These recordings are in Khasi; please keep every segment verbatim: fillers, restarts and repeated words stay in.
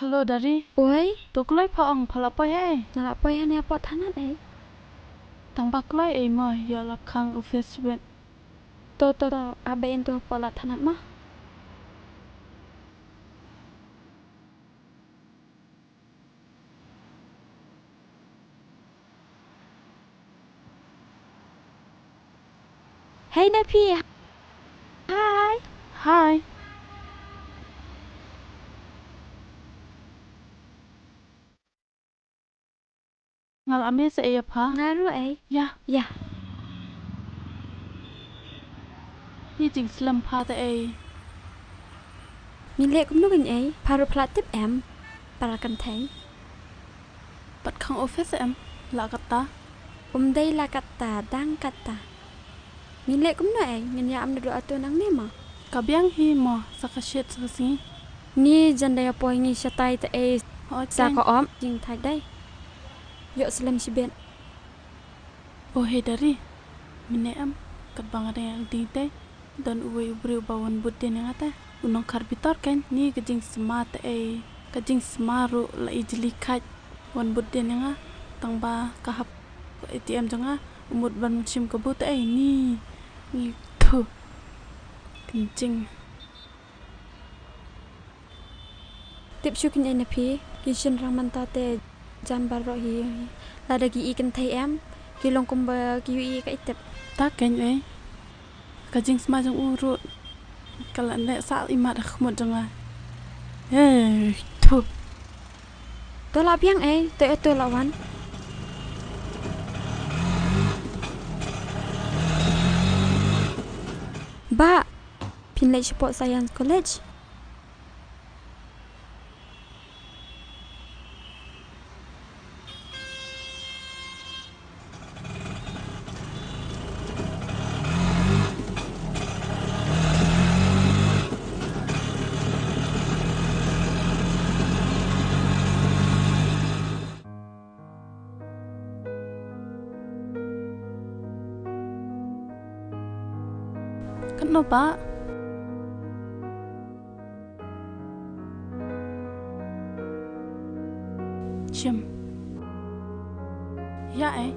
Hello, Dari. Oi. To kloi pha ong pha la poi ei? Nga la poi hangne hapoh thanat ei. Tang ba kloi ei mo, ïoh la khang office bad. To, to, to, a ba in to hapoh la thanat mo. Hey, Napi. Hi. Hi. Nga la miss ei ïa pha. Nga ruh ei. Ïa. Ïa. Ngi jingslem pha te ei. Ngi leh kumno kein ei? Pha ruh pha la tip em? Para kynthei. Pat khang office em? La katta. Um dei la katta, dang katta. Ngi leh kumno ei? Ngin ïa am naduh ato nangne mo? Ka biang hi mo, sa ka shit sa ka sngi. Ngi jan da ïa poi ngi shatai te ei. Sa ka om jingthait dei. Ïoh slem shibit. O hei Dari, mynne em, katba nga dang ïa ding te, don uwei u briew ba wan bud dien ïa nga te, u nongkhar bitor kein, ni ka jingsma te ei, ka jingsma ruh la i jli khat, wan bud dien ïa nga, tang ba ka hap A T M jong nga, u mut ban shim kabu te ei, ni, ni, thu, kynjing. Tip shuh kein ei Napi, ki shynrang mynta te jan baroh hi. Lada ki i kynthei em, ki long kumba ki ïohi ka i tip. Ta kein ei. Ka jingsma jong u ruh ka la neh sah imat ha khmut jong nga. Ei, thu. To la biang ei, to ei to la wan. Ba, phin leit shapoh Science College. Katno ba? Shim. Ïa ei.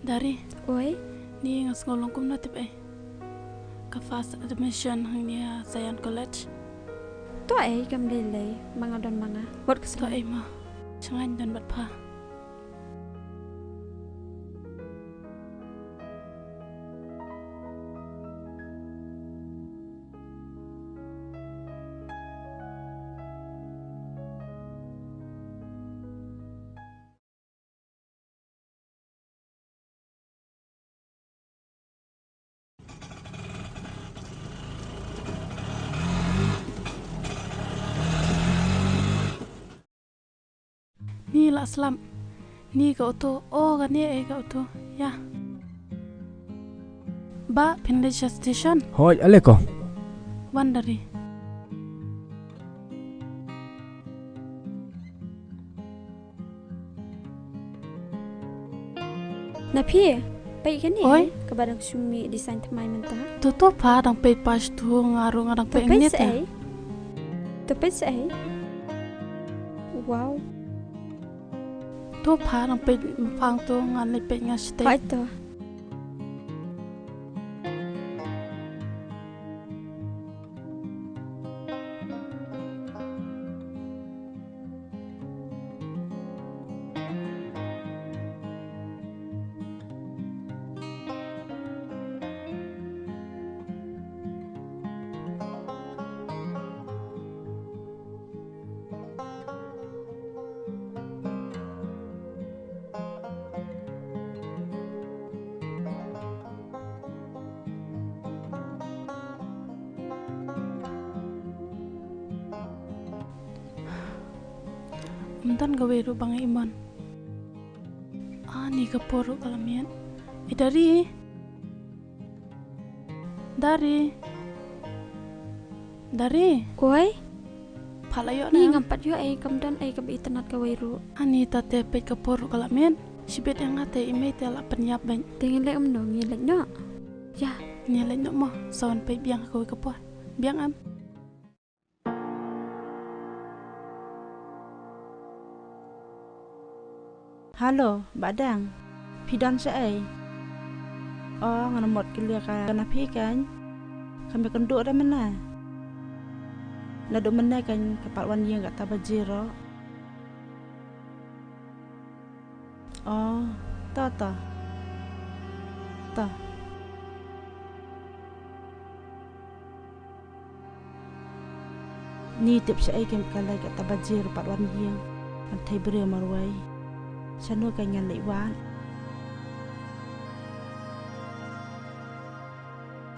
Dari. Oi. Ni nga sngew long kumno tip ei? Ka first admission hangne ha Science College. To ei kam lei lei ma nga don ma nga. Wat ka to ei ma. Sngewbha don bad pha. Ni la slap. Ni ka auto. O, kane ei ka auto. Ïa. Ba, phin leit sha station. Hooid, ale ko. Wan Dari. Na phi, peit kane. Oi. Kaba dang shu mih design thymmai mynta. To to pha dang peit, pha shu nga ruh nga dang peit. To peit ngi te. To peit sa ei. Wow. To pha dang peit, pha to ngan leit peit nga shu te. Peit to. Ym don kawei ruh ba nga ïohi. Ani ka por ruh ka la miet. Eh, Dari. Dari. Dari. Oi. Pha la ïoh ne em? Ngam pat ïoh ei, kam don ei kaba itynnad kawei ruh. Ani ta te peit ka por ruh ka la miet. Shibit ïa nga te i mei te la pynïap beit. Te ngi leit kumno, ngi leit noh? Ïa. Ngi leit noh mo, sa wan peit biang ha kawei ka por. Biang em? Halo, Bah Dang. Phi don shaei? O, nga mut kylli ïa ka Naphi kan. Kam ïakynduh re mynne. Naduh mynne kan ka pat wan ïing kata baje ruh. O, to, to. To. Ni tip shaei kem ka leit kata baje ruh pat wan ïing. Kan thei briew marwei. Shano kan ngan leit wad?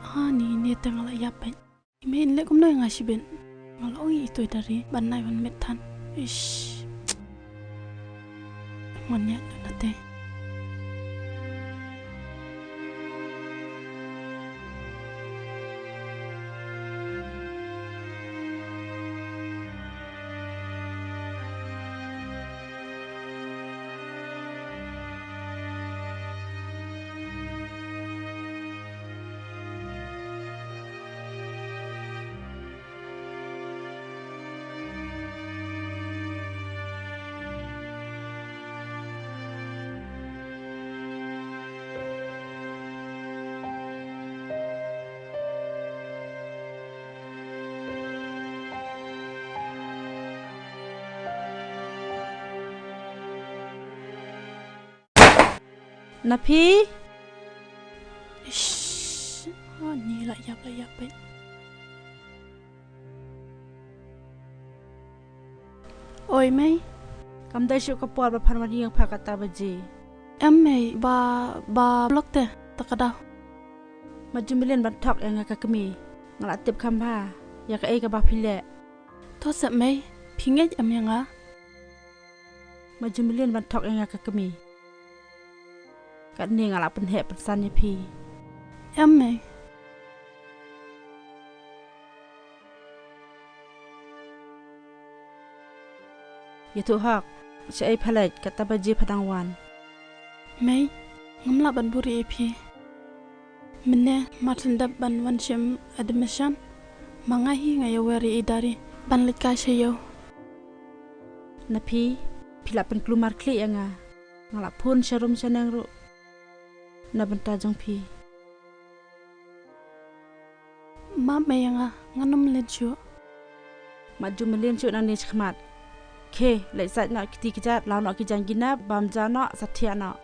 Ha ni, ni te nga la ïap beit. I mei in leh kumno ïa nga shibit? Nga la ong ïa itu i Dari ban nai ban met than. Ish. Mon ïa na te. Naphi? Ish, ani la ïap, la ïap beit. Oi mei. Kam dei shuh ka por ba phan wan ïing pha kata baje. Em mei, ba, ba block te, ta ka daw. Ma ju mlien ban thok ïa nga ka kmie. Nga la tip kham bha ïa kaei kaba phi leh. To sep mei, phi ngeit em ïa nga? Ma ju mlien ban thok ïa nga ka kmie. Katne nga la pynheh pynsan ïa phi. Em mei. Ïathuh hok, shaei pha leit, kata baje pha dang wan? Mei, ngam lah ban buhrieh ïa phi. Mynne mar thyndep ban wan shim admission, ma nga hi nga ïawer ïa i Dari ban leit kai sha ïew. Naphi, phi la pynkulmar khlieh ïa nga. Nga la phone sharum shaneng ruh na bynta jong phi. Map mei ïa nga, ngan ym mlien shuh. Ma ju mlien shuh nangne shakhmat. Khie, leit sait noh kiti kjat, law noh ki jaiñ ki nep, bam ja noh, sa thiah noh.